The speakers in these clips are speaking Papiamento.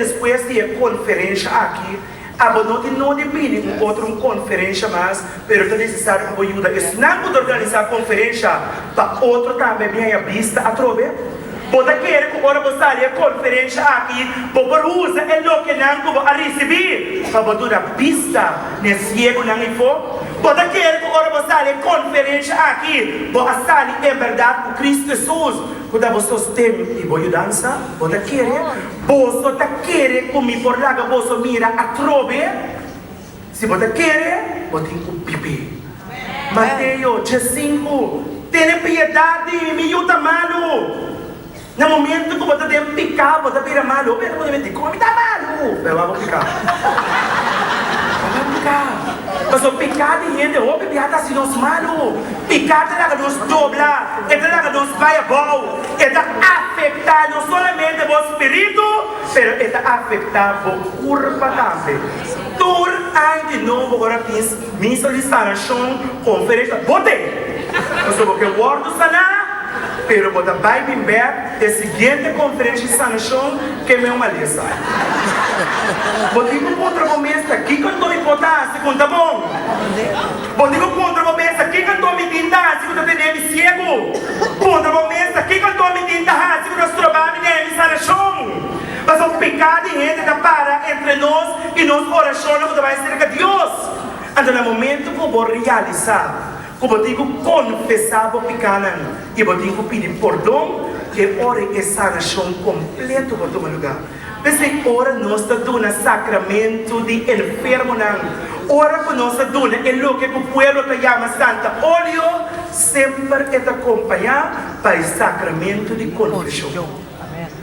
despues di e konferensha aki, abo no tin nodi bini un otro un konferensha mas, pero ta nesesario pa bo yuda esnan ku ta organisá konferensha pa otro tambe bin haña bista atrobe. Bo ta kere ku ora bo sali e konferensha aki, bo por usa e lokenan ku bo a risibí pa bo duna bista na e siegunan ifó? Bo ta kere ku ora bo sali e konferensha aki, bo a sali en bèrdat ku Kristu Hesus ku ta bo sosten i bo yudansa? Bo ta kere? Boso ta kere ku mi por laga boso mira atrobe? Si bo ta kere, bo tin ku bib'é. Mateo 15, Tene piedat di mi, mi yu ta malu. Na momentu ku bo ta den piká, bo ta bira malu. Hopi hende por di, Dikon mi ta malu? Pero wak bo piká. Wak bo piká. Pasobra piká di hende hopi bia ta hasi nos malu. Piká ta laga nos dobla, e ta laga nos bai abou, e ta afektá no solamente bo spiritu, pero e ta afektá bo kurpa tambe. Tur aña di nobo ora tin misa di sanashon, konferensha, bo t'ei! Pasobra bo ke wòrdu saná, pero bo ta bai bin bèk e siguiente konferensha di sanashon ke meu malesa. Bo tin ku puntra bo mes ta kiko anto mi por ta hasi ku ta bon? Bo tin ku puntra bo mes ta kiko anto mi tin ta hasi ku ta tene mi siegu? Puntra bo mes ta kiko anto mi tin ta hasi ku ta stroba mi den mi sanashon? Pasobra piká di hende ta para entre nos i nos orashonnan ku ta bai serka Dios. Anto na momentu ku bo realisá ku bo tin ku konfesá bo pikánan i bo tin ku pidi pordon, e ora e sanashon kompleto por tuma lugá. P'esei ora nos ta duna sakramentu di enfermonan, ora ku nos ta duna e loke ku pueblo ta yama santa olio, semper e ta kompañá pa e sakramentu di konfeshon.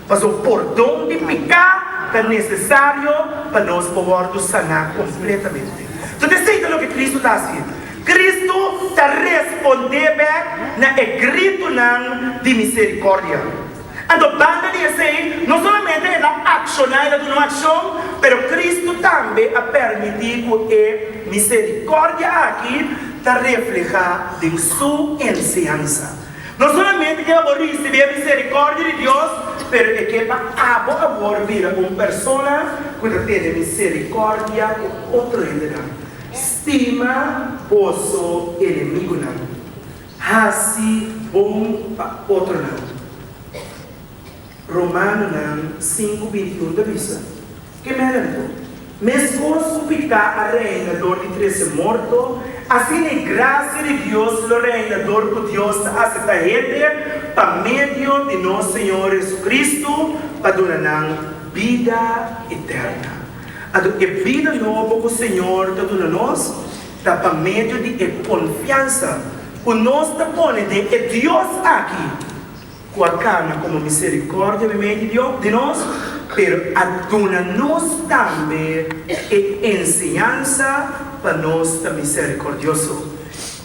Pasobra pordon di piká ta nesesario pa nos por wòrdu saná kompletamente. Tot esei ta loke Kristu ta hasi. Kristu ta respondé bèk na e gritunan di miserikòrdia. Anto banda di esei, no solamente e ta akshoná, e ta duna un akshon, pero Kristu tambe a permití ku e miserikòrdia aki ta reflehá den su enseñansa. No solamente ke pa bo risibí e miserikòrdia di Dios, pero e ke pa abo awor bira un persona ku ta tene miserikòrdia ku otro hendenan. Stima boso enemigunan. Hasi bon pa otronan. Romanonan 5:21 ta bisa, Ke mera anto? Meskos ku piká a reina dor di trese morto, asina e grasia di Dios lo reina dor ku Dios ta aseptá hende pa medio di nos Señor Jesucristo pa duna nan bida eterna. Anto e bida nobo ku Señor ta duna nos ta pa medio di e konfiansa ku nos ta pone den e Dios aki. Ku a kana komo miserikòrdia meimei di Dios di nos, pero a duna nos tambe e enseñansa pa nos ta miserikòrdioso.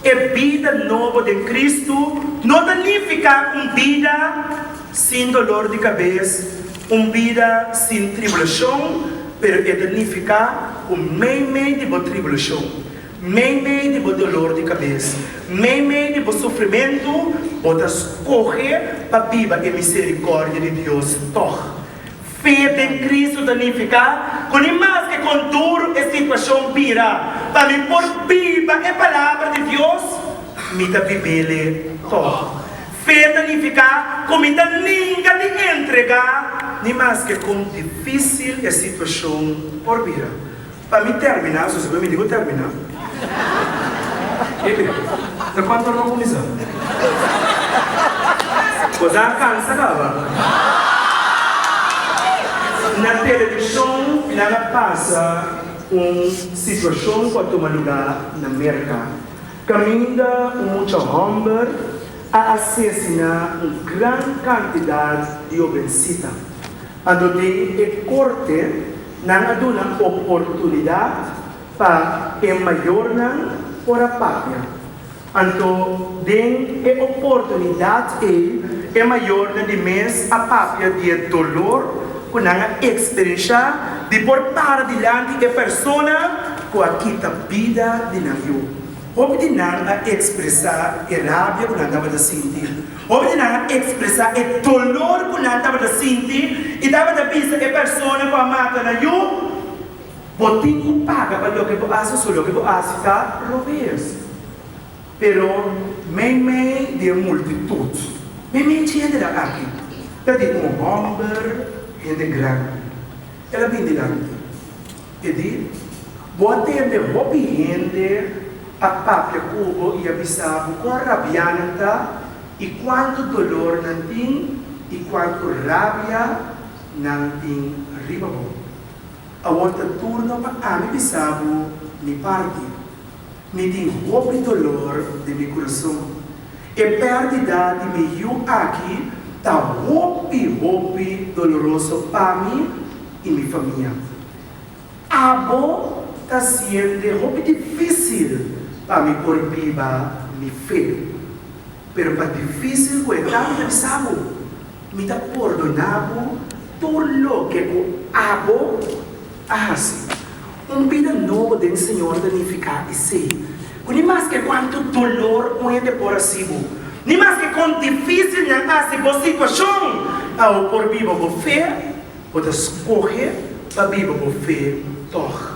E bida nobo den Kristu no ta nifiká un bida sin dolor di kabes, un bida sin tribulashon, pero e ta nifiká ku meimei di bo tribulashon, Meimei di bo dolor di kabes, meimei di bo sufrimentu, bo ta skohe pa biba e miserikòrdia di Dios tòg. Fe den Kristu ta nifiká ku ni maske kon duru e situashon bira, pa mi por biba e Palabra di Dios, mi ta bib'el tòg. Fe ta nifiká ku mi ta ninga di entregá ni maske kon difísil e situashon por bira. Pa mi terminá, so sigur mi digo terminá. Ebe, ta kuantu ora bo kuminsá? Bo ta kansa kaba. Na televishon nan a pasa un situashon ku a tuma lugá na Merka, kaminda un mucha hòmber a asesiná un gran kantidat di hobensita. Anto den e korte nan a duna oportunidat pa e mayornan por a papia. Anto den e oportunidat ei e mayornan di mes a papia di e dolor ku nan a eksperenshá di por para dilanti e persona ku a kita bida di nan yu. Hopi di nan a ekspresá e rabia ku nan tabata sinti. Hopi di nan a ekspresá e dolor ku nan tabata sinti i tabata bisa e persona ku a mata nan yu, Bo tin ku paga pa loke bo hasi, so loke bo hasi ta robes. Pero meimei di e multitut, meimei dje hendenan aki, ta di un hòmber hende grandi. El a bin dilanti. E di, Bo a tende hopi hende a papia ku bo i a bisa bo kon rabiá nan ta i kuantu dolor nan tin i kuantu rabia nan tin riba bo. Awor ta turno pa ami bisa bo mi parti. Mi tin hopi dolor den mi kurason. E pèrdida di mi yu aki ta hopi, hopi doloroso pa mi i mi famia. Abo ta siente hopi difísil pa mi por biba mi fe. Pero pa difísil ku e ta mi ta bisa bo, mi ta pordoná bo tur loke ku abo a hasi. Un bida nobo den Señor ta nifiká esei, ku ni maske kuantu dolor un hende por hasi bo, ni maske kon difísil nan hasi bo situashon, abo por biba bo fe. Bo ta skohe pa biba bo fe tòg.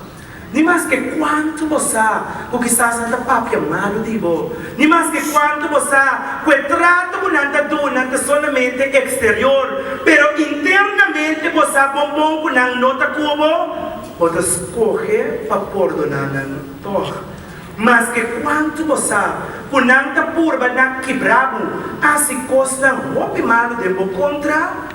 Ni maske kuantu bo sa ku kisas nan ta papia malu di bo, ni maske kuantu bo sa ku e trato ku nan ta duna ta solamente eksterior, pero internamente bo sa bon bon ku nan no ta ku bo, bo ta skohe pa pordoná nan tòg. Maske kuantu bo sa ku nan ta purba na kibra bo, hasi kosnan hopi malu den bo kontra,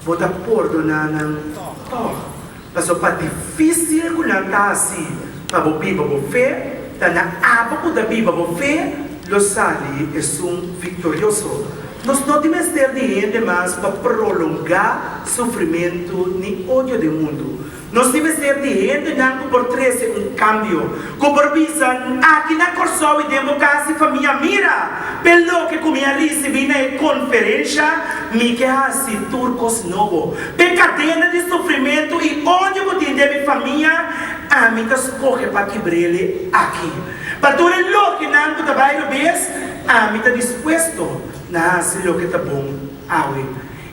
Bo ta pordoná nan tòg, pasobra pa difísil ku nan ta hasi pa bo biba bo fe, ta na abo ku ta biba bo fe lo sali esun viktorioso. Nos no tin mester di hende mas pa prolongá sufrimentu ni odio den mundu. Nos tin mester di hendenan ku por trese un kambio, ku por bisa, Aki na Kòrsou i den bo kas i famia, mira, p'e loke ku mi a risibí na e konferensha, mi ke hasi tur kos nobo. P'e kadena di sufrimentu i odio ku tin den mi famia, ami ta skohe pa kibr'el aki. Pa tur e lokenan ku ta bai robes, ami ta dispuesto na hasi loke ta bon awe.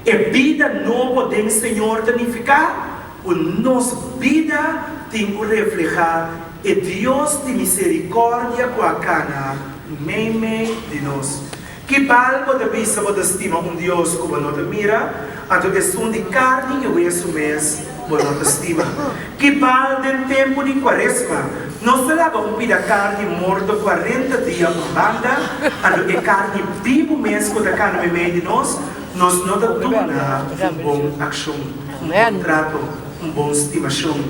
E bida nobo den Señor ta nifiká ku nos bida tin ku reflehá e Dios di miserikòrdia ku a kana meimei di nos. Ki bal bo ta bisa bo ta stima un Dios ku bo no ta mira, anto esun di karni i wesu mes bo no ta stima? Ki bal den tempu di Kuaresma nos ta laba un pida karni morto kuarenta dia un banda, anto e karni bibu mes ku ta kana meimei di nos Nos no ta duna un bon akshon, un bon trato, un bon stimashon.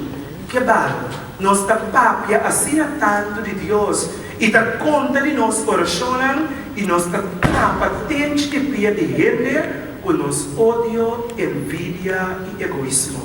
Ke bal, nos ta papia asina tantu di Dios i ta konta di nos orashonnan i nos ta tapa tenchi di pia di hende ku nos odio, envidia i egoismo.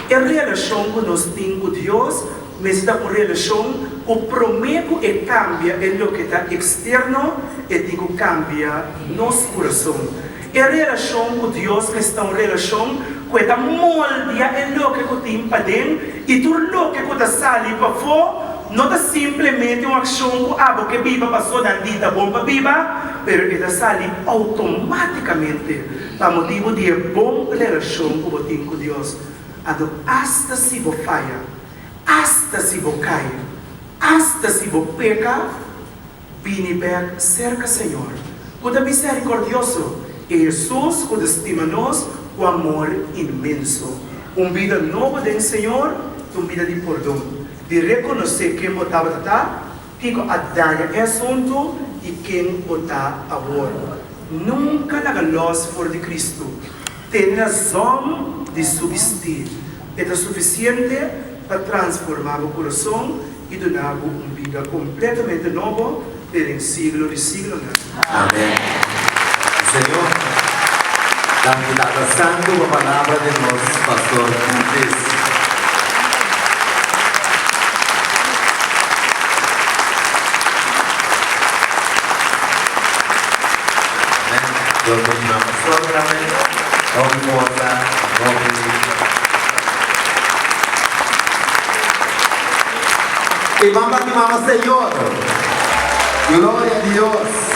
E relashon ku nos tin ku Dios mester ta un relashon ku promé ku e kambia e loke ta eksterno, e tin ku kambia nos kurason. E relashon ku Dios mester ta un relashon ku e ta moldia e loke ku tin paden i tur loke ku ta sali pafó no ta simplemente un akshon ku abo ke biba paso nan di ta bon pa biba, pero e ta sali outomátikamente. Pa motibu di e bon relashon ku bo tin ku Dios, anto asta si bo faya, asta si bo kai, asta si bo peka, bini bèk serka Señor, ku ta miserikòrdioso, i Hesus ku ta stima nos ku amor inmenso. Un bida nobo den Señor ta un bida di pordon, di rekonosé ken bo tabata ta, Kiko a daña e asuntu i ken bo ta awor? Nunka laga lòs for di Kristu. Tene na zòm di su bistí. E ta sufisiente pa transformá bo kurason i duna bo un bida kompletamente nobo te den siglo di siglonan. Amen. Señor, danki Tata Santu pa palabra di nos Pastor Curtis. Amen. Dios bendiciona Pastor tambe. Hopi forsa, hopi. Y mama di mama Señor. Gloria a Dios.